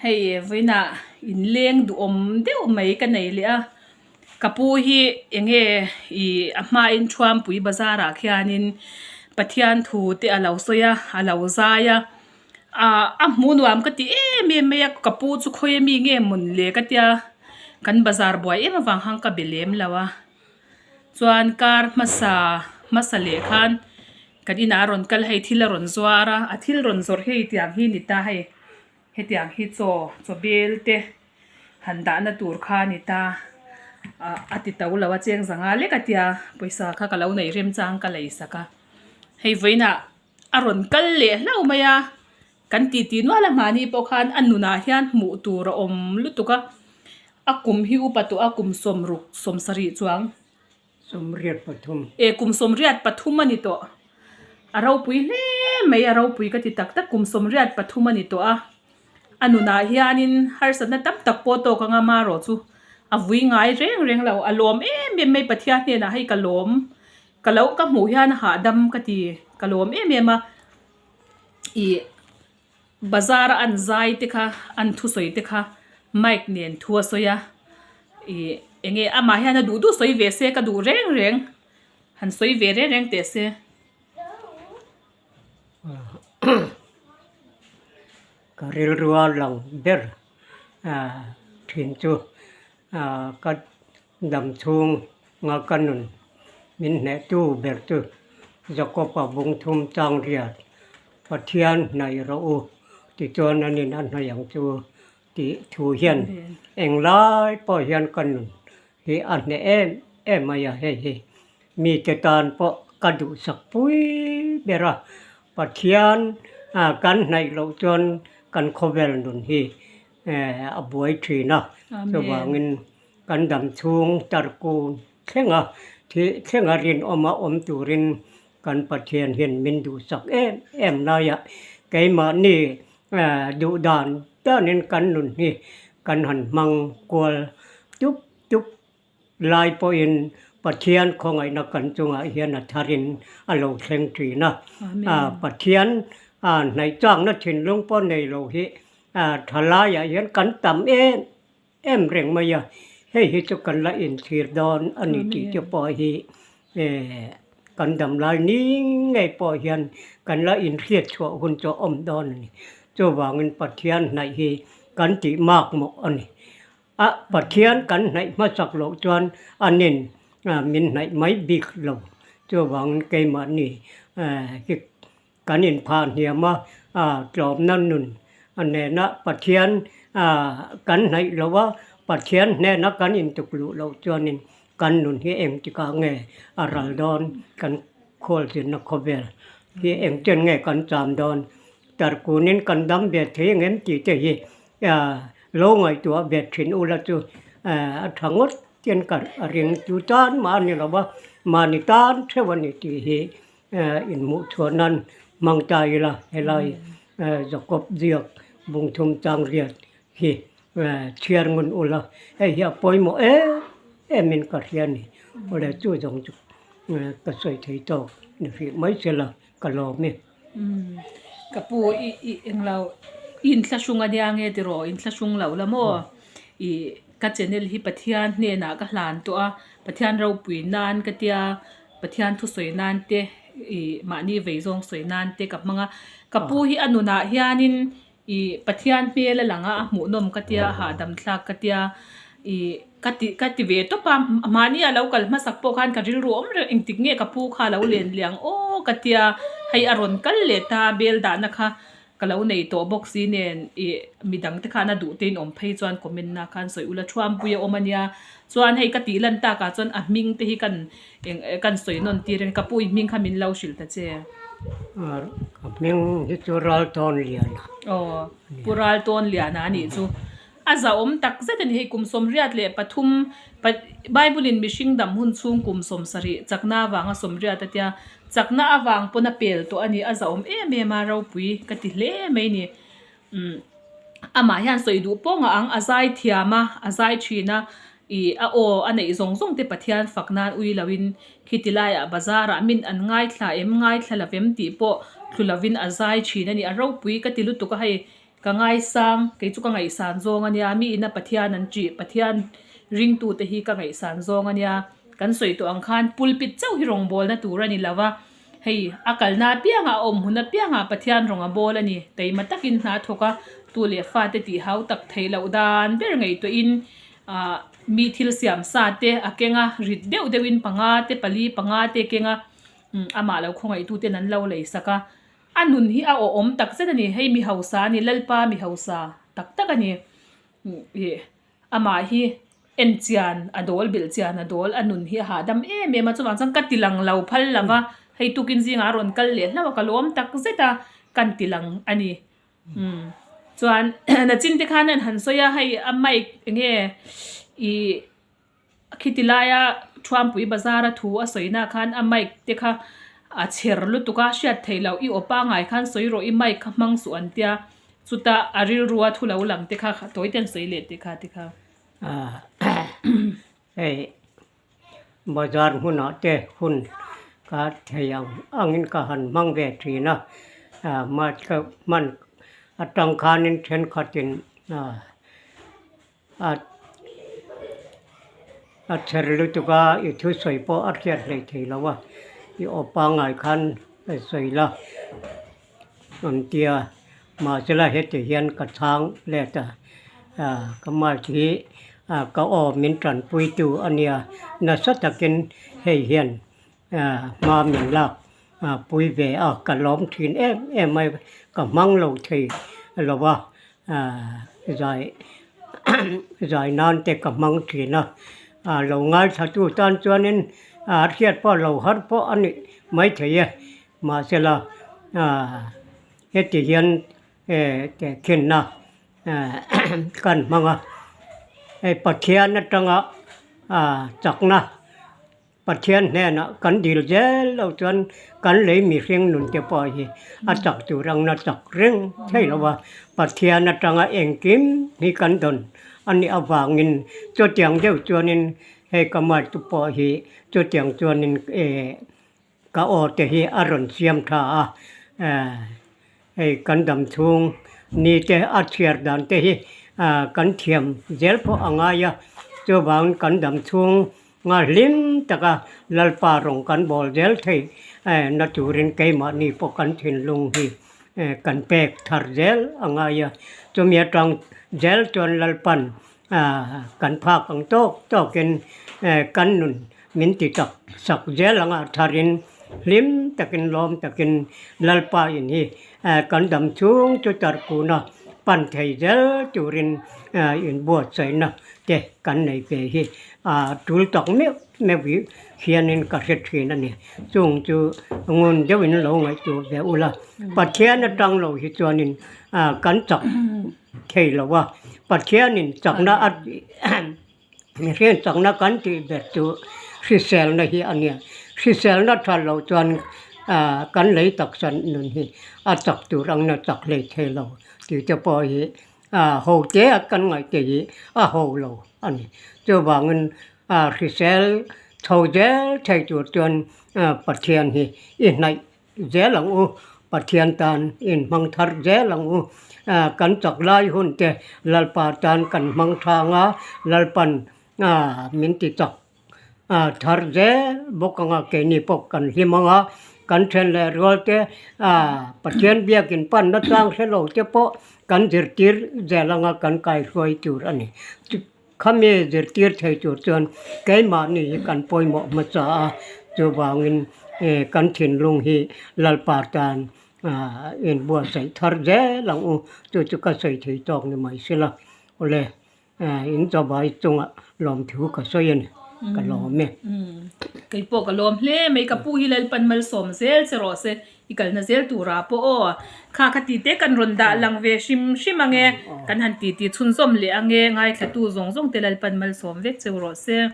Hei vawiinah inleng duhawm deuh mai ka nei leh a, ka pu hi eng nge ih a hmain Thuampui bazar ah khianin Pathian thu te a lo sawi a, a lo zai a, ah a hmuh nuam ka ti em em mai a, ka pu chu khawi ami nge mawn le ka tia kan bazar buai em avang khan ka be lem lo a. Chuan kar hmasa hmasa leh khan kan inah a rawn kal hei thil a rawn zuar a, a thil rawn zawrh hi tiang hi a ni ta hei hetiang hi chaw chaw bel te han dahna tur kha a ni ta ah a ti to lo a cheng zanga lek a tia pawisa kha ka lo nei remchang ka lei sak a hei vawiinah a rawn kal leh hlauh mai a kan titi nual a mahni pawh khan a nunah hian hmuh tur a awm lutuk a a kum hi upa tawh a kum sawmruk sawmsarih chuang. Sawmriat pathum. E kum 83 a ni tawh. A ropui hle mai, a ropui ka ti tak tak, kum 83 a ni tawh a. A nunah hianin harsatna tam tak pawh tawk anga marawh chu a vui ngai reng reng lo, a lawm em em mai Pathian hnenah hei ka lawm, ka lo ka hmuh hian a hahdam ka ti, ka lawm em em a. Ih. Bazar a an zai te kha an thusawi te kha mic nen thu a sawi a ih eng nge amah hian a duh duh sawi ve se ka duh reng reng han sawi ve reng reng teh se. Ka rilrua lang ber thin chu ka Dam chhung nga ka nun min hnehtu ber chu Jakob-a bung thum chang riat, Pathian hnaih rawh u tichuan an in a hnaih ang chu tih thu hian englai pawh hian ka nun hi a hneh em em mai a, hei hi mite tan pawh ka duhsak pui ber a, Pathian kan hnaih loh chuan kan khawvel nun hi a buai thin a, chuvangin kan dam chhung tarkun thlenga thih thlenga rinawma awm turin kan Pathian hian min duhsak em em laiah keimahni duh dan danin kan nun hi kan han hmang kual tup tup Lai pawhin Pathian khawngaihna kan chungah hian a tharin a lo thleng thin a. Pathian hnaihchakna thinlung pawh nei lo hi tha laiah hian kan tam em em reng mai a. Hei hi chu kan la inchhir dawn a ni tih te pawh hi kan dam lai ni ngei pawh hian kan la inhriat chhuah hun chu a awm dawn a ni. Chuvangin Pathian hnaih hi kan tih makmawh a ni. A Pathian kan hnaih hmasak loh chuan a nen min hnaih mai bik lo. Chuvangin keimahni hi kan inphah hniam a, tlawmna nun nena Pathian kan hnaih loh a, Pathian hnena kan intuk luh loh chuanin kan nun hi engtikah nge a ral dawn, kan khualzinna khawvel hi engtin nge kan cham dawn, tarkunin kan dam ve thei ang em tih te hi Lo ngaihtuah ve thin ula chu a tha ngawt ten ka ring chu tan mah a ni lo va, mahni tan theuh a ni tih hi inhmuh chhuah nan hmang ta ila helai Jacob ziak bungthum chang riat hi chhiar ngun ula hei hi a pawimawh em em in ka hria a ni. Awle chu zawng chu ka sawi thei tawk ni hrih mai sela ka lawm e. Umm ka pu i i englo i inthlahrung a nia nge tiraw inthlahrung loh la maw i ka channel hi Pathian hnenah ka hlan tawh a Pathian ropui nan ka tia Pathian thusawi nan te i mahni vei zawng sawi nan te ka hmang a ka pu hi a nunah hianin I Pathian hmel a lang a, a hmuhnawm ka tia, a hahdam thlak ka tia, i ka ti ka ti ve tawp a, mahni a lo kal hmasak pawh khan ka rilru awm reng engtik nge ka pu kha a lo len liang aw ka tia, hei a rawn kal leh ta bel dahna kha ka lo nei tawh bawk si nen i midang te khan a duh te in awm phei chuan comment na khan sawi ula thuampui a awm a nia, chuan hei ka tih lan takah chuan a hming te hi kan Eng eh kan sawi nawn tir in ka pu i hming kha min lo hrilh ta che. Ka hming hi chu Raltawnliana. Aw Pu Raltawnliana a nih chu. A zahawm tak zet a ni hei kum 83 Bible in mihring dam hun chhung kum 70 chakna avanga 80 a tia chakna avang pawn a pel tawh a ni a zahawm em em a ropui ka ti hle mai ni. Umm amah hian sawi duh pawh ngah ang, a zai thiam a, a zai thin a, ih a aw a neih zawng zawng te Pathian fak nan ui loin khiti laiah bazar ah min an ngaithla em ngaithla lo em tih pawh thlu lovin a zai thin a ni, a ropui ka ti lutuk a hei Ka ngaisang, kei chu ka ngaihsan zawng a nia, mi ina Pathian an ṭih, Pathian ringtute hi ka ngaihsan zawng a nia. Kan sawi tawh ang khan pulpit chauh hi rawngbawlna tur a ni lo va, hei a kalna apiangah, a awm hun apiangah Pathian rawng a bawl a ni. Taima takin hna thawk a, tu leh fate tih hau tak theih loh dan ber ngaihtuahin ah mi thil siam sa te a keng a, rit deuh deuhin panga te pali panga te a keng a, amah lo khawngaihtuten an lo lei sak a. A nun hi a awhawm tak zet a ni. Hei mi hausa a ni, Lalpa mi hausa tak tak a ni. Ih amah hi en chian a dawl, belh chian a dawl, a nun hi a hahdam em em a. Chuvang chuan ka ti lang lo phal lo va, hei tukin zingah a rawn kal leh hlauh a, ka lawm tak zet a, kan ti lang a ni. Umm chuan nachin te khan an han sawi a, hei a mic eng nge ih. Khiti laia Thuampui bazara thu a sawi na khan a mic te kha a chher lutuk a, hriat theih loh i aw pangai khan sawi rawh i mic kha hmang suh an tia, chuta a rilrua thu lo lang te kha tawi ten sawi leh teh kha ti kha. Hei bazar hmunah te hun ka thei ang angin ka han hmang ve thin a, mic ka hman atang khanin thenkhatin A a chher lutuk a, i thusawi pawh a hriat hlei thei lo a, i aw pangngai khan sawi la an tia mahsela heti hian ka chhang let a, ka mic hi ka aw min tanpuitu a nia nasa takin hei hian hma min lak pui ve a, ka lawm thin em em mai ka hmang lo thei lo va zai zai nan te ka hmang thin a, lo ngaithla tu tan chuanin a hriat pawh lo har pawh a nih maithei e mahsela heti hian tehkhinna kan hmang a, hei Pathian atanga chakna. Pathian hnenah kan dil zel lo chuan kan lei mihring nun te pawh hi a chak tur ang na chak reng thei lo va, Pathian atanga engkim hi kan dawn a nih avangin chutiang deuh chuanin hei ka maitu pawh hi chutiang chuanin eh ka aw te hi a rawn siam tha a, eh hei kan dam chhung ni te a chhiar dan te hi kan thiam zel pawh a ngai a, chuvangin kan dam chhung Nga hlim taka Lalpa rawng kan bawl zel thei na turin keimahni pawh kan thinlung hi kan pek thar zel a ngai a. Chumi atang zel chuan Lalpan kan phak ang tawk tawkin kan nun min ti tak sak zel anga tharin hlim takin lawm takin Lalpa in hi kan dam chhung chu tarkuna pan thei zel turin inbuatsaihna te kan nei ve hi a tul tak meuh meuh hi hianin ka hre thin a ni. Chung chu ngun deuhin lo ngaihtuah ve ula, Pathian atang lo hi chuanin kan chak thei lo a, Pathianin chakna a mihring chakna kan tih ber chu hriselna hi a nia. Hriselna tha lo chuan kan lei taksa nun hi a chak tur angin a chak hlei thei lo tih te pawh hi A ho te a kan ngaih te hi a ho lo a ni. Chuvangin a hrisel chho zel thei tur chuan Pathian hi i hnaih zel ang u, Pathian tan inhmang thar zel ang u. Kan chak lai hun te Lalpa tan kan hmang thang a, Lalpan min ti chak thar zel bawk anga keini pawh kan hlim ang a, kan then leh rual te Pathian biakin pan na chang hre lo te pawh kan zirtir zel anga kan kaihruai tur a ni. Khami zirtir thei tur chuan keimahni hi kan pawimawh hmasa a, chuvangin kan thinlung hi Lalpa tan inbuatsaih thar zel ang u, chu chu ka sawi thei tawk ni mai sela awle. In chawbai chungah lawmthu ka sawi a ni, ka lawm e. Kei pawh ka lawm hle mai, ka pu hi Lalpan malsawm zel che rawh se, i kalna zel turah pawh aw. Kha kha tite kan rawn dah lang ve hrim hrim ang e, kan han titi chhunzawm leh ang e, ngaithlatu zawng zawng te Lalpan malsawm vek cheu rawh se.